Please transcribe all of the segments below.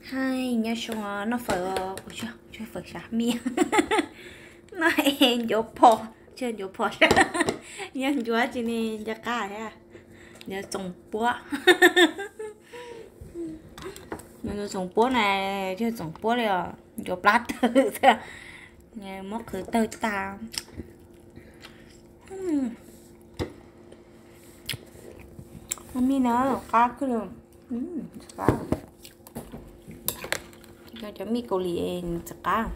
Hais nyob zoo, noj fawm, kuv tsis fawm xyaw mias. Noj ncuav phom, tsis ncuav phom, nyob ncuav tsis ne nco qab thiab. Ncuav txoom puab, ncuav txoom puab na, tsis txoom puab li os, ncuav plab tawg xwb, muab qhwv tawg tag. Maj mij na, qab kawg li, qab. Cov maj mij Kaus Lim tsis qab.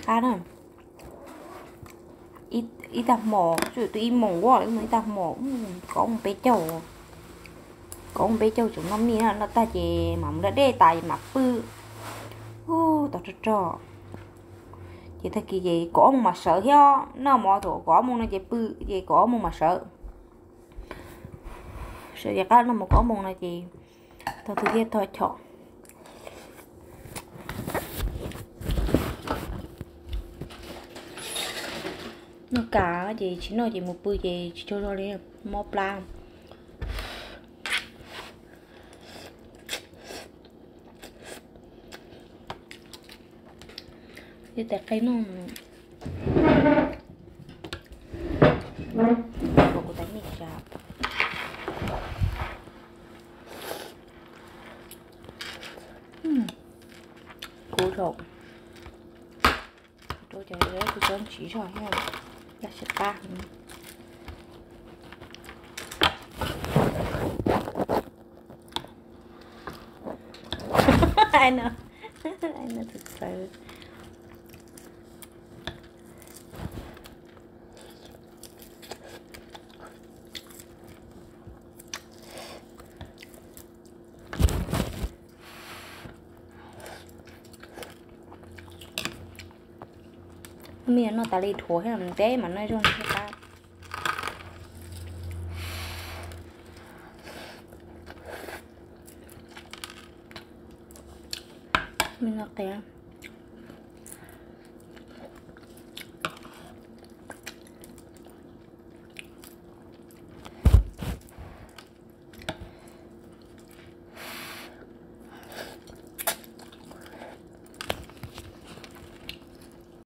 Qab na. Ib tag hmo, twb ib moos ua ib moos, ib tag hmo kaum moos peb caug, kaum moos peb caug tseem noj mij na, noj tag ces mam mus da dej tas mam pw. Ub, tau rog rog. Ces tag kis ces kaum ob moos mam sawv thiab, noj mov thaum kaum ob moos no ces pw, ces kaum ob moos mam sawv. Sawv ces qab noj mov kaum ob moos no ces tog twg thiaj tog chom. Noj kas ces tsis noj ces mus pw ces tsis tsaug zog li, mob plab. Ib tais qe noj, kuv tais mij tsis. Kuv rau, rau cov kuv cov ntsis zog thiab, yog sib qab. Txawv txawv. Maj mij noj tas li dhuav thiab peb mam noj zoo thiab qab. Maj mij noj qe.